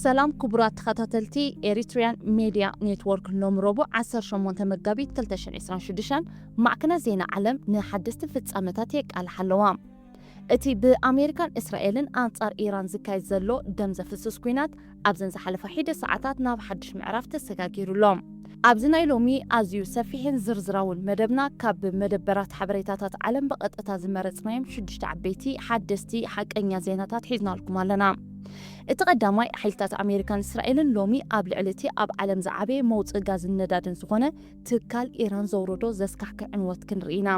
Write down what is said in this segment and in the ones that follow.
ሰላም ክቡራት ተኸታተልቲ ኤሪትሪያን ሜድያ ኔትወርክ፣ ሎም ረቡዕ ዓሰርተ ሸሞንተ መጋቢት ክልተ ሽሕን ዕስራን ሽዱሽተን ማዕከናት ዜና ዓለም ንሓደስቲ ፍጻመታት የቃልሓ ኣለዋ። እቲ ብኣሜሪካን እስራኤልን ኣንጻር ኢራን ዝካየድ ዘሎ ደም ዘፍስስ ኲናት ኣብዘን ዝሓለፋ ሒደ ሰዓታት ናብ ሓድሽ ምዕራፍ ተሰጋጊሩ ኣሎ። ኣብዚ ናይ ሎሚ ኣዝዩ ሰፊሕን ዝርዝራውን መደብና፣ ካብ መደበራት ሓበሬታታት ዓለም ብቐጥታ ዝመረጽናዮም ሽዱሽተ ዓበይቲ ሓደስቲ ሓቀኛ ዜናታት ሒዝናልኩም ኣለና። እቲ ቀዳማይ፣ ሓይልታት ኣሜሪካን እስራኤልን ሎሚ ኣብ ልዕሊ እቲ ኣብ ዓለም ዝዓበየ መውጽኢ ጋዝን ነዳድን ዝኾነ ትካል ኢራን ዘውረዶ ዘስካሕክሕ ዕንወት ክንርኢ ኢና።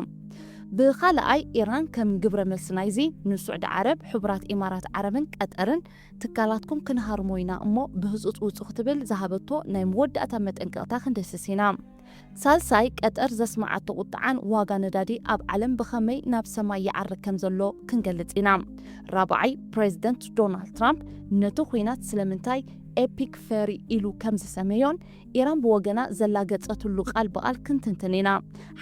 ብኻልኣይ፣ ኢራን ከም ግብረ መልሲ ናይዚ፣ ንስዑዲ ዓረብ፣ ሕቡራት ኢማራት ዓረብን ቀጠርን ትካላትኩም ክንሃርሞ ኢና እሞ ብህጹጽ ውጹ ክትብል ዝሃበቶ ናይ መወዳእታ መጠንቀቕታ ክንደስስ ኢና። ሳልሳይ፣ ቀጠር ዘስመዓቶ ቁጥዓን ዋጋ ነዳዲ ኣብ ዓለም ብኸመይ ናብ ሰማይ ይዓርግ ከም ዘሎ ክንገልጽ ኢና። ራብዓይ፣ ፕሬዚደንት ዶናልድ ትራምፕ ነቲ ኲናት ስለምንታይ ኤፒክ ፈሪ ኢሉ ከም ዝሰመዮን ኢራን ብወገና ዘላገጸትሉ ቃል ብቓል ክንትንትን ኢና።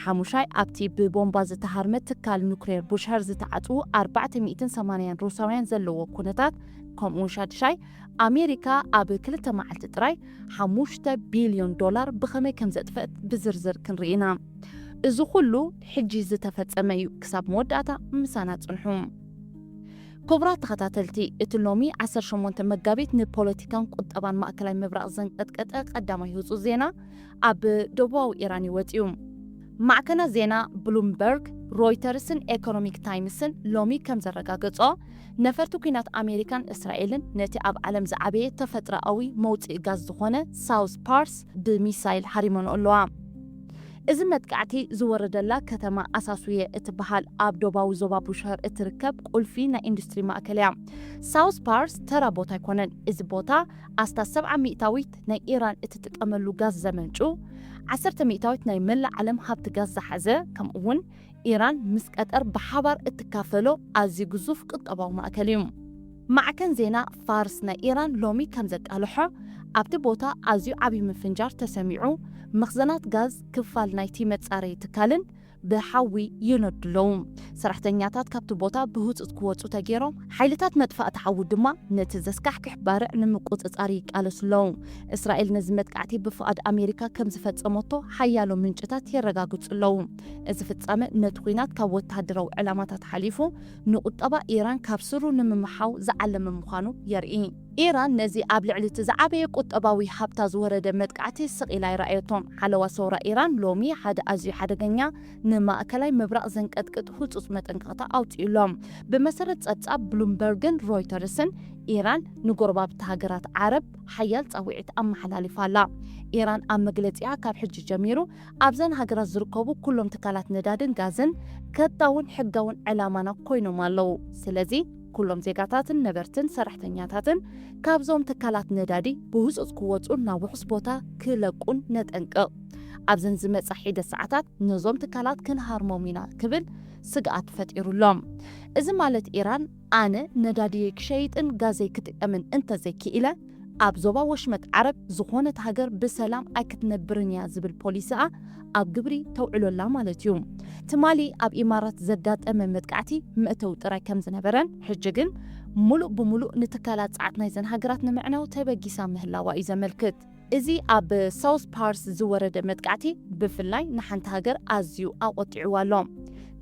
ሓሙሻይ፣ ኣብቲ ብቦምባ ዝተሃርመ ትካል ኑክሌር ቡሽሃር ዝተዓጽዉ ኣርባዕተ ሚእትን ሰማንያን ሩሳውያን ዘለዎ ኩነታት፣ ከምኡውን ሻድሻይ፣ ኣሜሪካ ኣብ ክልተ መዓልቲ ጥራይ ሓሙሽተ ቢልዮን ዶላር ብኸመይ ከም ዘጥፈአት ብዝርዝር ክንርኢ ኢና። እዚ ኩሉ ሕጂ ዝተፈጸመ እዩ። ክሳብ መወዳእታ ምሳና ጽንሑ። ክቡራት ተኸታተልቲ፣ እቲ ሎሚ ዓሰርተ ሸሞንተ መጋቢት ንፖለቲካን ቁጠባን ማእከላይ ምብራቕ ዘንቀጥቀጠ ቀዳማይ ህጹጽ ዜና ኣብ ደቡባዊ ኢራን እዩ ወጺኡ። ማዕከናት ዜና ብሉምበርግ፣ ሮይተርስን ኤኮኖሚክ ታይምስን ሎሚ ከም ዘረጋገጾ፣ ነፈርቲ ኲናት ኣሜሪካን እስራኤልን ነቲ ኣብ ዓለም ዝዓበየ ተፈጥሮኣዊ መውጽኢ ጋዝ ዝኾነ ሳውዝ ፓርስ ብሚሳይል ሃሪመንኦ ኣለዋ። እዚ መጥቃዕቲ ዝወረደላ ከተማ ኣሳሱየ እትበሃል ኣብ ዶባዊ ዞባ ቡሸር እትርከብ ቁልፊ ናይ ኢንዱስትሪ ማእከል እያ። ሳውዝ ፓርስ ተራ ቦታ ኣይኮነን። እዚ ቦታ ኣስታት ሰብዓ ሚእታዊት ናይ ኢራን እትጥቀመሉ ጋዝ ዘመንጩ፣ ዓሰርተ ሚእታዊት ናይ መላእ ዓለም ሃብቲ ጋዝ ዝሓዘ፣ ከምኡ እውን ኢራን ምስ ቀጠር ብሓባር እትካፈሎ ኣዝዩ ግዙፍ ቁጠባዊ ማእከል እዩ። ማዕከን ዜና ፋርስ ናይ ኢራን ሎሚ ከም ዘቃልሖ፣ ኣብቲ ቦታ ኣዝዩ ዓብዪ ምፍንጃር ተሰሚዑ፣ መኽዘናት ጋዝ፣ ክፋል ናይቲ መጻረዪ ትካልን ብሓዊ ይነዱ ኣለዉ። ሰራሕተኛታት ካብቲ ቦታ ብህጹጽ ክወጹ ተገይሮም፣ ሓይልታት መጥፋእቲ ሓዊ ድማ ነቲ ዘስካሕክሕ ባርዕ ንምቁጽጻር ይቃለሱ ኣለዉ። እስራኤል ነዚ መጥቃዕቲ ብፍቓድ ኣሜሪካ ከም ዝፈጸመቶ ሓያሎ ምንጭታት የረጋግጹ ኣለዉ። እዚ ፍጻመ ነቲ ኲናት ካብ ወተሃደራዊ ዕላማታት ሓሊፉ ንቁጠባ ኢራን ካብ ስሩ ንምምሓው ዝዓለመ ምዃኑ የርኢ። ኢራን ነዚ ኣብ ልዕሊ እቲ ዝዓበየ ቁጠባዊ ሃብታ ዝወረደ መጥቃዕቲ ስቕ ኢላ ኣይረኣየቶን። ሓለዋ ሰውራ ኢራን ሎሚ ሓደ ኣዝዩ ሓደገኛ ንማእከላይ ምብራቕ ዘንቀጥቅጥ ህጹጽ መጠንቀቕታ ኣውጺኡ ኣሎ። ብመሰረት ጸብጻብ ብሉምበርግን ሮይተርስን፣ ኢራን ንጎረባብቲ ሃገራት ዓረብ ሓያል ጻውዒት ኣመሓላሊፋ ኣላ። ኢራን ኣብ መግለጺኣ፣ ካብ ሕጂ ጀሚሩ ኣብዘን ሃገራት ዝርከቡ ኩሎም ትካላት ነዳድን ጋዝን ቀጥታውን ሕጋውን ዕላማና ኮይኖም ኣለዉ። ስለዚ ኩሎም ዜጋታትን ነበርትን ሰራሕተኛታትን ካብዞም ትካላት ነዳዲ ብህጹጽ ክወጹን ናብ ውሑስ ቦታ ክለቁን ነጠንቅቕ። ኣብዘን ዝመጻ ሒደት ሰዓታት ነዞም ትካላት ክንሃርሞም ኢና ክብል ስግኣት ፈጢሩ ኣሎ። እዚ ማለት ኢራን ኣነ ነዳድየይ ክሸይጥን ጋዘይ ክጥቀምን እንተዘይክኢለ ኣብ ዞባ ወሽመጥ ዓረብ ዝኾነት ሃገር ብሰላም ኣይክትነብርን እያ ዝብል ፖሊሲኣ ኣብ ግብሪ ተውዕሎ ኣላ ማለት እዩ። ትማሊ ኣብ ኢማራት ዘጋጠመ መጥቃዕቲ መእተዊ ጥራይ ከም ዝነበረን ሕጂ ግን ሙሉእ ብሙሉእ ንትካላት ጸዓት ናይዘን ሃገራት ንምዕናው ተበጊሳ ምህላዋ እዩ ዘመልክት። እዚ ኣብ ሳውዝ ፓርስ ዝወረደ መጥቃዕቲ ብፍላይ ንሓንቲ ሃገር ኣዝዩ ኣቖጢዕዋ ኣሎ።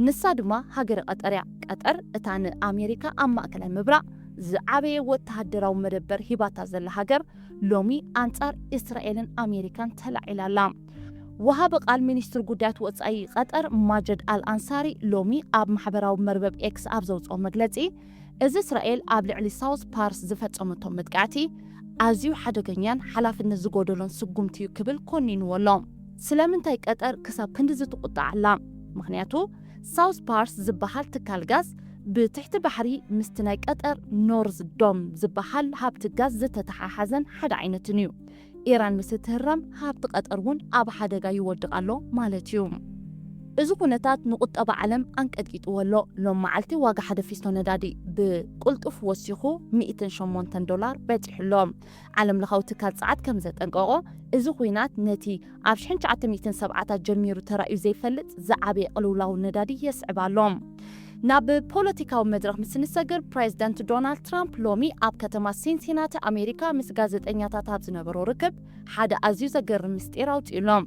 ንሳ ድማ ሃገረ ቀጠር እያ። ቀጠር እታ ንኣሜሪካ ኣብ ማእከላይ ምብራቕ ዝዓበየ ወተሃደራዊ መደበር ሂባታ ዘላ ሃገር ሎሚ ኣንጻር እስራኤልን ኣሜሪካን ተላዒላ ኣላ። ወሃቢ ቃል ሚኒስትር ጉዳያት ወጻኢ ቀጠር ማጀድ ኣል ኣንሳሪ ሎሚ ኣብ ማሕበራዊ መርበብ ኤክስ ኣብ ዘውጽኦ መግለጺ፣ እዚ እስራኤል ኣብ ልዕሊ ሳውዝ ፓርስ ዝፈጸመቶ መጥቃዕቲ ኣዝዩ ሓደገኛን ሓላፍነት ዝጎደሎን ስጉምቲ እዩ ክብል ኮኒንዎ ኣሎ። ስለምንታይ ቀጠር ክሳብ ክንድዚ ትቑጣዕ ኣላ? ምኽንያቱ ሳውዝ ፓርስ ዝበሃል ትካል ጋዝ ብትሕቲ ባሕሪ ምስቲ ናይ ቀጠር ኖርዝ ዶም ዝበሃል ሃብቲ ጋዝ ዝተተሓሓዘን ሓደ ዓይነትን እዩ። ኢራን ምስ እትህረም ሃብቲ ቀጠር እውን ኣብ ሓደጋ ይወድቕ ኣሎ ማለት እዩ። እዚ ኩነታት ንቁጠባ ዓለም ኣንቀጥቂጥዎ ኣሎ። ሎም መዓልቲ ዋጋ ሓደ ፊስቶ ነዳዲ ብቁልጡፍ ወሲኹ ሚእትን ሸሞንተን ዶላር በጺሑ ኣሎ። ዓለም ለኻዊ ትካል ጸዓት ከም ዘጠንቀቖ፣ እዚ ኲናት ነቲ ኣብ ሽሕን ትሽዓተ ሚእትን ሰብዓታት ጀሚሩ ተራእዩ ዘይፈልጥ ዝዓበየ ቅልውላው ነዳዲ የስዕብ ኣሎ። ናብ ፖለቲካዊ መድረኽ ምስ ንሰግር፣ ፕሬዚደንት ዶናልድ ትራምፕ ሎሚ ኣብ ከተማ ሲንሲናቲ ኣሜሪካ ምስ ጋዜጠኛታት ኣብ ዝነበሮ ርክብ ሓደ ኣዝዩ ዘገርም ምስጢር ኣውፂኡሎም።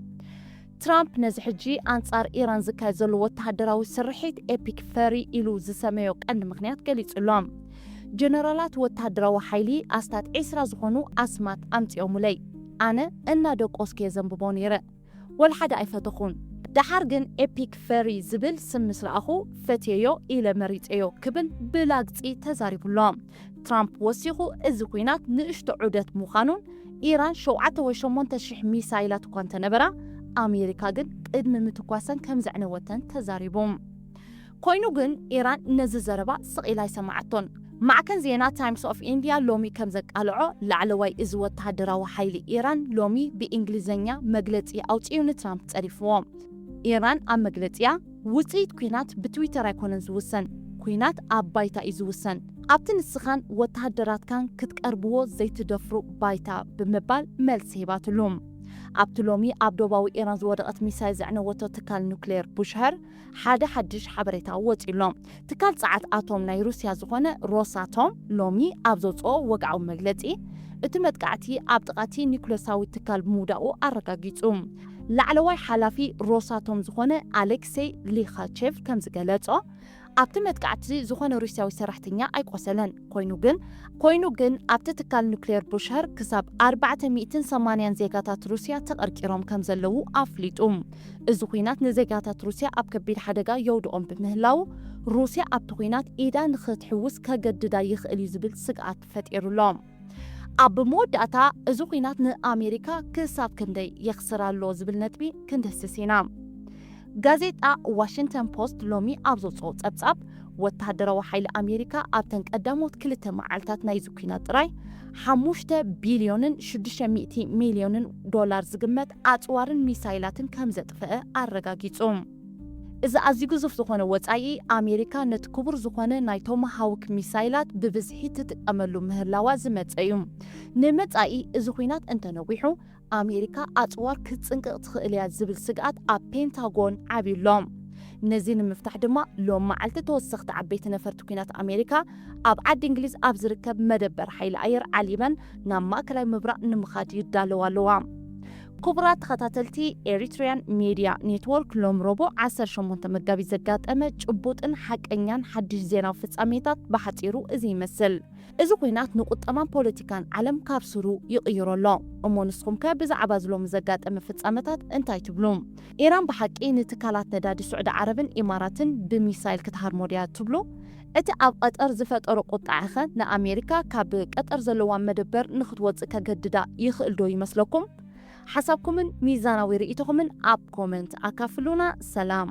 ትራምፕ ነዚ ሕጂ ኣንጻር ኢራን ዝካየድ ዘሎ ወተሃደራዊ ስርሒት ኤፒክ ፈሪ ኢሉ ዝሰመዮ ቀንዲ ምኽንያት ገሊጹሎም። ጀነራላት ወተሃደራዊ ሓይሊ ኣስታት ዒስራ ዝኾኑ ኣስማት ኣምጺኦሙለይ። ኣነ እናደቆስኩ እየ ዘንብቦ ነይረ። ወላ ሓደ ኣይፈተኹን። ደሓር ግን ኤፒክ ፈሪ ዝብል ስም ምስ ረኣኹ ፈትየዮ ኢለ መሪጸዮ ክብል ብላግጺ ተዛሪቡሎም። ትራምፕ ወሲኹ እዚ ኲናት ንእሽቶ ዑደት ምዃኑን ኢራን ሸውዓተ ወይ ሸሞንተ ሽሕ ሚሳይላት እኳ እንተነበራ ኣሜሪካ ግን ቅድሚ ምትኳሰን ከም ዘዕነወተን ተዛሪቡ። ኮይኑ ግን ኢራን ነዚ ዘረባ ስቕ ኢላ ኣይሰማዓቶን። ማዕከን ዜና ታይምስ ኦፍ ኢንድያ ሎሚ ከም ዘቃልዖ ላዕለዋይ እዚ ወተሃደራዊ ሓይሊ ኢራን ሎሚ ብእንግሊዝኛ መግለጺ ኣውጺኡ ንትራምፕ ጸሪፍዎ። ኢራን ኣብ መግለጺኣ ውጽኢት ኲናት ብትዊተር ኣይኮነን ዝውሰን፣ ኲናት ኣብ ባይታ እዩ ዝውሰን። ኣብቲ ንስኻን ወተሃደራትካን ክትቀርብዎ ዘይትደፍሩ ባይታ ብምባል መልሲ ሂባትሉ። ኣብቲ ሎሚ ኣብ ዶባዊ ኢራን ዝወደቐት ሚሳይል ዘዕነወቶ ትካል ኑክሌር ቡሽሀር ሓደ ሓድሽ ሓበሬታ ወጺኡሎ። ትካል ጸዓት ኣቶም ናይ ሩስያ ዝኾነ ሮሳቶም ሎሚ ኣብ ዘውጽኦ ወግዓዊ መግለጺ እቲ መጥቃዕቲ ኣብ ጥቓቲ ኒኩለሳዊ ትካል ምውዳቑ ኣረጋጊጹ። ላዕለዋይ ሓላፊ ሮሳቶም ዝኾነ ኣሌክሴይ ሊኻቼቭ ከም ዝገለጾ ኣብቲ መጥቃዕቲ ዝኾነ ሩስያዊ ሰራሕተኛ ኣይቆሰለን። ኮይኑ ግን ኮይኑ ግን ኣብቲ ትካል ኑክሌር ቡሽሀር ክሳብ ኣርባዕተ ሚእትን ሰማንያን ዜጋታት ሩስያ ተቐርቂሮም ከም ዘለዉ ኣፍሊጡ። እዚ ኲናት ንዜጋታት ሩስያ ኣብ ከቢድ ሓደጋ የውድቖም ብምህላዉ ሩስያ ኣብቲ ኲናት ኢዳ ንኽትሕውስ ከገድዳ ይኽእል እዩ ዝብል ስግኣት ፈጢሩሎ። ኣብ መወዳእታ እዚ ኲናት ንኣሜሪካ ክሳብ ክንደይ የኽስራ ኣሎ ዝብል ነጥቢ ክንድህስስ ኢና። ጋዜጣ ዋሽንግተን ፖስት ሎሚ ኣብ ዘውፅኦ ፀብፃብ ወተሃደራዊ ሓይሊ ኣሜሪካ ኣብተን ቀዳሞት ክልተ መዓልታት ናይዚ ኲናት ጥራይ ሓሙሽተ ቢልዮንን ሽዱሽተ ሚእቲ ሚልዮንን ዶላር ዝግመት ኣፅዋርን ሚሳይላትን ከም ዘጥፈአ ኣረጋጊፁ። እዚ ኣዝዩ ግዙፍ ዝኾነ ወጻኢ ኣሜሪካ ነቲ ክቡር ዝኾነ ናይ ቶማሃውክ ሚሳይላት ብብዝሒ ትጥቀመሉ ምህላዋ ዝመጸ እዩ። ንመጻኢ እዚ ኲናት እንተነዊሑ ኣሜሪካ ኣጽዋር ክትጽንቅቕ ትኽእል እያ ዝብል ስግኣት ኣብ ፔንታጎን ዓብዩ ኣሎ። ነዚ ንምፍታሕ ድማ ሎም መዓልቲ ተወሰኽቲ ዓበይቲ ነፈርቲ ኲናት ኣሜሪካ ኣብ ዓዲ እንግሊዝ ኣብ ዝርከብ መደበር ሓይሊ ኣየር ዓሊበን ናብ ማእከላይ ምብራቕ ንምኻድ ይዳለዋ ኣለዋ። ክቡራት ተኸታተልቲ ኤሪትሪያን ሜድያ ኔትወርክ ሎም ረቡዕ ዓሰርተ ሸሞንተ መጋቢት ዘጋጠመ ጭቡጥን ሓቀኛን ሓድሽ ዜናዊ ፍጻሜታት ብሓጺሩ እዚ ይመስል። እዚ ኲናት ንቁጠባን ፖለቲካን ዓለም ካብ ስሩ ይቕይሮ ኣሎ። እሞ ንስኹም ከ ብዛዕባ እዚ ሎሚ ዘጋጠመ ፍጻመታት እንታይ ትብሉ? ኢራን ብሓቂ ንትካላት ነዳዲ ስዑዲ ዓረብን ኢማራትን ብሚሳይል ክትሃርሞ ድያ ትብሉ? እቲ ኣብ ቀጠር ዝፈጠሮ ቁጥዐኸ ንኣሜሪካ ካብ ቀጠር ዘለዋ መደበር ንኽትወጽእ ከገድዳ ይኽእል ዶ ይመስለኩም? ሓሳብኩምን ሚዛናዊ ርእይቶኹምን ኣብ ኮመንት ኣካፍሉና። ሰላም።